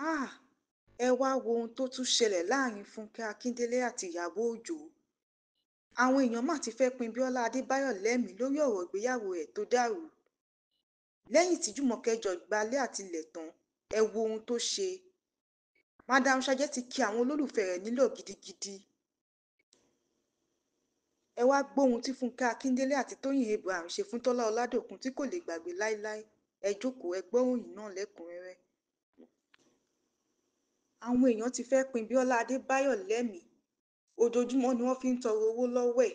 Háà, ẹ wáá wo ohun tó tún ṣẹlẹ̀ láàrin Fúnkẹ́ Akíndélé àti Ìyábọ̀ Ọjọ́. Àwọn èèyàn mà ti fẹ́ẹ́ pín Bíọ́lá Adébáyò lẹ́mìí lórí ọ̀rọ̀ ìgbéyàwó ẹ̀ tó dàrú. Lẹ́yìn tí Jùmọ̀kẹ́ George gbalé àtilẹ̀ tán, ẹ wo ohun tó ṣe. Madam Sajẹ ti ki àwọn olólùfẹ́ rẹ̀ nílò gidigidi. Ẹ wàá gbọ́ ohun tí Fúnkẹ́ Akíndélé àti Tóyìn Abraham ṣe fún Tọ́lá Ọládòkun tí kò lè gbàgbé láéláé. Ẹ jókòó, ẹ gbọ́ ìròyìn náà lẹ́kùn-ún-rẹ́rẹ́. Àwọn èèyàn ti fẹ́ẹ́ pín Bíọ́lá Adébáyò lẹ́mìí. Ojoojúmọ́ ni wọ́n fi ń tọrọ owó lọ́wọ́ ẹ̀.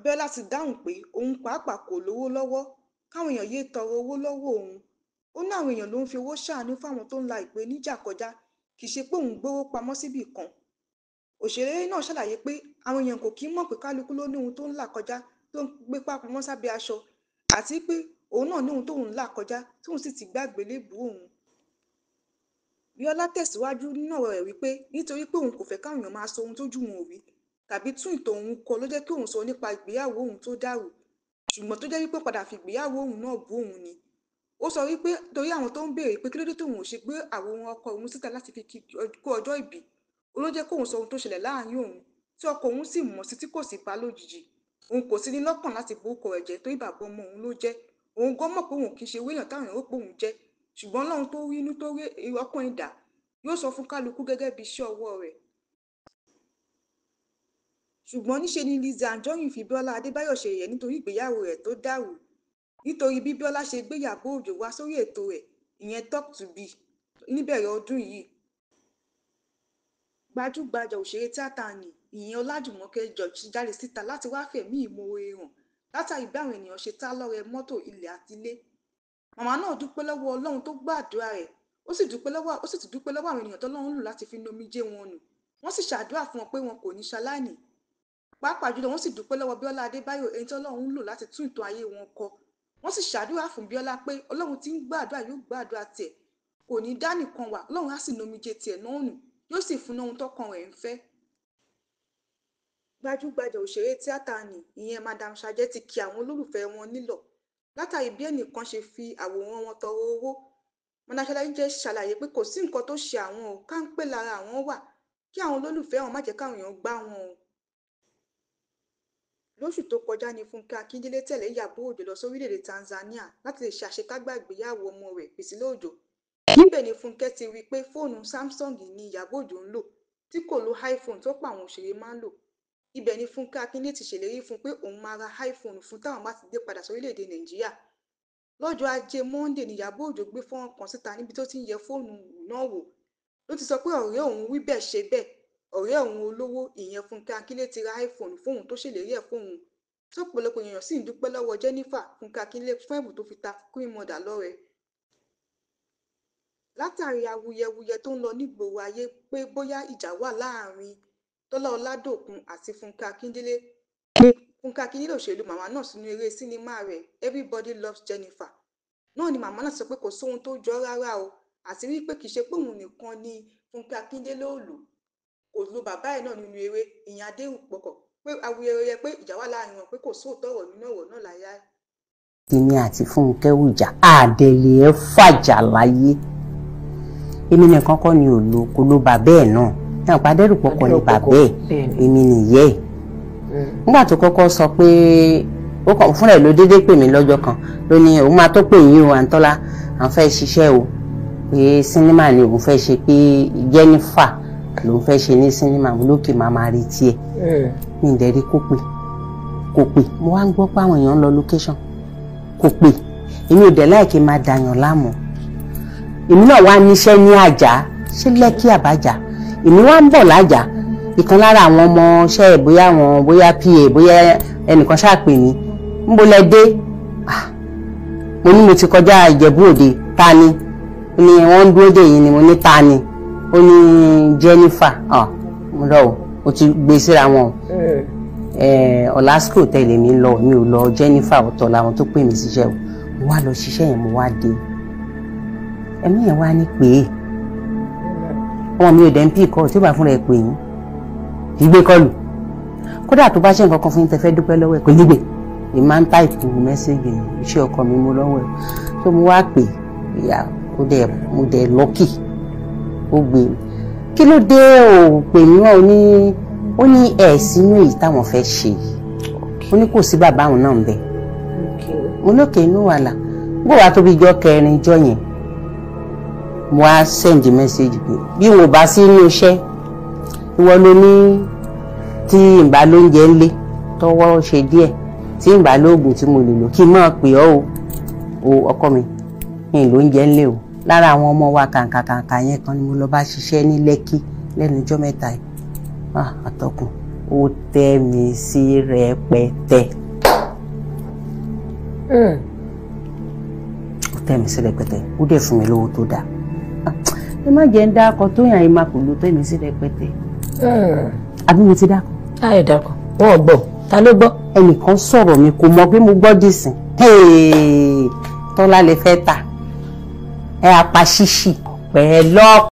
Bíọ́lá ti dáhùn pé òun pàápàá kò lówó lọ́wọ́, káwọn èèyàn yéé tọrọ owó lọ́wọ́ òun. Ó ní àwọn èèyàn ló ń fi owó ṣàánú fáwọn tó ń la ìpèníjà kọjá, kì í ṣe pé òun gbówó pamọ́ síbì kan. Òṣèré náà ṣàlàyé pé àwọn èèyàn kò kí ń mọ̀ pé kálukú ló ní ohun tó ń là kọjá tó ń gbé pamọ́ sábẹ́ aṣọ, àti pé òun náà ní ohun tóun ń là kọjá tóun sì ti gbé àgbélébùú òun. Bíọ́lá tẹ̀síwájú nínú ọ̀rọ̀ rẹ̀ wípé nítorí pé òun kò fẹ́ káwọn èèyàn máa sọ ohun tójú òun ò rí tàbí tún ìtàn òun kọ ló jẹ́ kí òun sọ nípa ìgbéyàwó òun tó dàrú, ṣùgbọ́n tó jẹ́ wípé ó padà fi ìgbéyàwó òun náà bú òun ni. Ó sọ wípé torí àwọn tó ń béèrè pé kí ló dé tóun ò ṣe gbé àwòrán ọkọ òun síta láti fi kú ọjọ́ ìbí, ó ló jẹ́ kóun sọ ohun tó ṣẹlẹ̀ láàrin òun tí ọkọ òun sì mọ̀ sí tí kò sì bá lójijì. Òun kò sí ní lọ́kàn láti borúkọ rẹ̀ jẹ́ torí bàbá ọmọ òun ló jẹ́. Òun gan mọ̀ pé òun kì í ṣe irú èèyàn táwọn èèyàn rò pé òun jẹ́, ṣùgbọ́n Ọlọ́run tó rí inú tó rí ọkàn ẹ̀dá yóò sọ fún kálukú gẹ́gẹ́ bí iṣẹ́ ọwọ́ rẹ̀. Ṣùgbọ́n níṣe ni Lizzy Anjorin fi Bíọ́lá Adébáyò ṣe yẹ̀yẹ́ nítorí ìgbéyàwó rẹ̀ tó dàrú, nítorí bí Bíọ́lá ṣe gbé Ìyábọ̀ Òjó wá sórí ètò rẹ̀, ìyẹn Talk to B, níbẹ̀rẹ̀ ọdún yìí. Gbajúgbajà òṣèré tíátà nni, ìyẹn Ọlájùmọ̀kẹ́ George ti jáde síta láti wáá fẹ̀mí ìmoore hàn látàrí bí àwọn ènìyàn ṣe ta á lọ́rẹ mọ́tò, ilé àti ilé. Màmá náà dúpẹ́ lọ́wọ́ Ọlọ́run tó gbàdúrà rẹ̀, ó sì tún dúpẹ́ lọ́wọ́ àwọn ènìyàn tọ́lọ́run lò láti fi nu omijé wọn nù. Wọ́n sì ṣàdúrà fún wọn pé wọn kò ní ṣaláìní. Pàápàá jùlọ, wọ́n sì dúpẹ́ lọ́wọ́ Bíọ́lá Adébáyò, ẹni tí Ọlọ́run lò láti tún ìtàn ayé wọn kọ. Wọ́n sì ṣàdúrà fún Bíọ́lá pé Ọlọ́run tí ń gbàdúrà yóò gbàdúrà tiẹ̀, kò ní dá nìkan wà, Ọlọ́run á sì nu omijé tiẹ̀ náà nù, yóò sì fún un ohun tọ́kàn rẹ̀ ń fẹ́. Gbajúgbajà òṣèré tíátà nni, ìyẹn Madam Sajẹ ti ki àwọn olólùfẹ́ wọn nílọ̀ látàrí bí ẹnìkan ṣe fi àwòrán wọn tọrọ owó. Madam Sajẹ ṣàlàyé pé kò sí nǹkan tó ṣe àwọn o, káńpé lára àwọn wà, kí àwọn olólùfẹ́ àwọn má jẹ́ káwọn èèyàn gbá wọn o. Lóṣù tó kọjá ní Fúnkẹ́ Akíndélé tẹ̀lé Ìyábọ̀ Òjó lọ sórílẹ̀-èdè Tanzania láti lè ṣe àṣekágbá ìgbéyàwó ọmọ rẹ̀ Priscilla Òjó. Níbẹ̀ ni Fúnkẹ́ ti rí i pé fóònù Samsung ni Ìyábọ̀ Òjó ń lò, tí kò lo iPhone tó pọ̀ àwọn òṣèré máa ń lò. Ibẹ̀ ni Fúnkẹ́ Akíndélé ti ṣèlérí fún un pé òun máa ra iPhone fún táwọn bá ti dé padà sórílẹ̀-èdè Nàìjíríà. Lọ́jọ́ Ajé Monde ni Ìyábọ̀ Òjó gbé fọ́nrán kan síta níbi tó ti ń yẹ fóònù náà wò. Ló ti sọ pé ọ̀rẹ́ òun wí bẹ́ẹ̀ ṣe bẹ́ẹ̀, ọ̀rẹ́ òun olówó, ìyẹn Fúnkẹ́ Akíndélé ti ra iPhone fóun tó ṣèlérí ẹ̀ fóun. Tí ọ̀pọ̀lọpọ̀ èèyàn sì ń dúpẹ́ lọ́wọ́ Jennifer Fúnkẹ́ Akíndélé fún ẹ̀bùn tó fi ta Queen Mother lọ́rẹ. Látàrí awuyewuye tó ń lọ nígboro ayé pé bóyá ìjà wà láàrin Tọ́lá Ọládòkun àti Fúnkẹ́ Akíndélé, Fúnkẹ́ Akíndélé ò ṣe lu màmá náà sínú eré sinimá rẹ̀ Everybody Loves Jennifer. Náà ni màmá náà sọ pé kò sóhun tó jọ rárá o, àti wípé kì í ṣe pé òun nìkan ni Fúnkẹ́ Akíndélé ò lò, kò lo bàbá ẹ̀ náà nínú eré, ìyẹn Adérùpọ̀kọ̀, pé awuyewuye pé ìjà wà láàrin wọn pé kò sóòótọ́ ọ̀rọ̀ nínú ọ̀rọ̀ náà láyé. Èmi àti Fúnkẹ́ ò jà, àdẹ̀lẹ̀ ẹ̀ fàjà láyé. Èmi nìkan kọ́ ni ò lo, kò lo bàbá ẹ̀ náà. Náà Adérùpọ̀kọ̀ ni bàbá ẹ̀, èmi nìyẹ́ ẹ̀. Nígbà tó kọ́kọ́ sọ pé ó kàn fúnra ẹ̀ ló déédéé pè mí lọ́jọ́ kan, ló ní òun máa tó pè yín o, Àǹtọ́lá, à ń fẹ́ ṣiṣẹ́ o, pé sinimá ni òun fẹ́ ṣe, pé Jennifer lòun fẹ́ ṣe ní sinimá, lókè máa máa retí ẹ̀. Mi ì dẹ̀ rí kó pè, kò pè. Mo wá ń gbọ́ pé àwọn èèyàn ń lọ location, kò pè. Èmi ò dẹ̀ láì kí n máa dàyàn láàmú. Èmi náà wá níṣẹ́ ní Àjà, ṣé Lẹ́kí àbájá, èmi wá ń bọ̀ lájà. Ìkan lára àwọn ọmọ iṣẹ́ ẹ̀, bóyá àwọn, bóyá PA, bóyá ẹnìkan ṣáà pè mí, ń bo lẹ dé? Mo ní mo ti kọjá Ìjẹ̀bú Òde. Ta ni? Ó ní wọ́n ń dúró dè yín ni. Mo ní ta ni? Ó ní Jennifer. Mo lọ o, ó ti gbé síra wọn o. Ọ̀làsíkò tẹ̀lé mi lọ, mi ò lọ Jennifer, ọ̀tọ̀ làwọn tó pè mí síṣẹ́ o. Mo wá lọ ṣiṣẹ́ yẹn, mo wá dé. Ẹ̀mí yẹn wá ní pé ọmọ mi ò dẹ̀ ń pì kọ́ tí ó bá fúnra ẹ̀ pè yín, kì í gbé kọlù. Kódà tó bá ṣe nǹkan kan fún yín tẹ́ fẹ́ dúpẹ́ lọ́wọ́ ẹ̀, kò ní gbé. Èmi máa ń type message iṣẹ́ ọkọ mi mo lọ́wọ́ ẹ̀ tó mo wá pè ìyá ó dẹ̀ mo dẹ̀ lucky. Ó gbé mi. Kí ló dé o pè mí wá? Ó ní ẹ̀ sínú èyí táwọn fẹ́ ṣe yìí. Ó ní kò sí bàbá òun náà ń bẹ. Mo lókè inú wàhálà bó wàá tóbi jọ kẹrin jọ yẹn, mo á send message pé bí mo bá sí inú iṣẹ́, ìwọ ló ní tí n bá lóúnjẹ ńlé tọwọ́ ṣe díẹ̀, tí n bá lóògùn tí mo lè lò, kí n máa pè ọ́. O ọkọ mi, mi ì lóúnjẹ ńlé o. Lára àwọn ọmọ wa kàǹkàkàǹkà yẹn kan ni mo lọ bá ṣiṣẹ́ ní Lẹ́kí lẹ́nu ọjọ́ mẹ́ta yìí. Ah, àtọkùn, ó tẹ́ mi sí rẹpẹtẹ. Ó tẹ́ mi sí rẹpẹtẹ, ó dẹ̀ fún mi lówó tó dáa. Ẹ má jẹ́ ń dákọ tó yàn, ẹ má kò ló tẹ́ mi sí rẹpẹtẹ. Àbí mo ti dákọ? Láì dákọ, wọn ò gbọ́. Ta ló gbọ́? Ẹnìkan sọ̀rọ̀ mi, kò mọ̀ pé mo gbọ́ dìsìn. Tọ́lá lè fẹ́ ta ẹ apá ṣíṣì pẹ̀lú.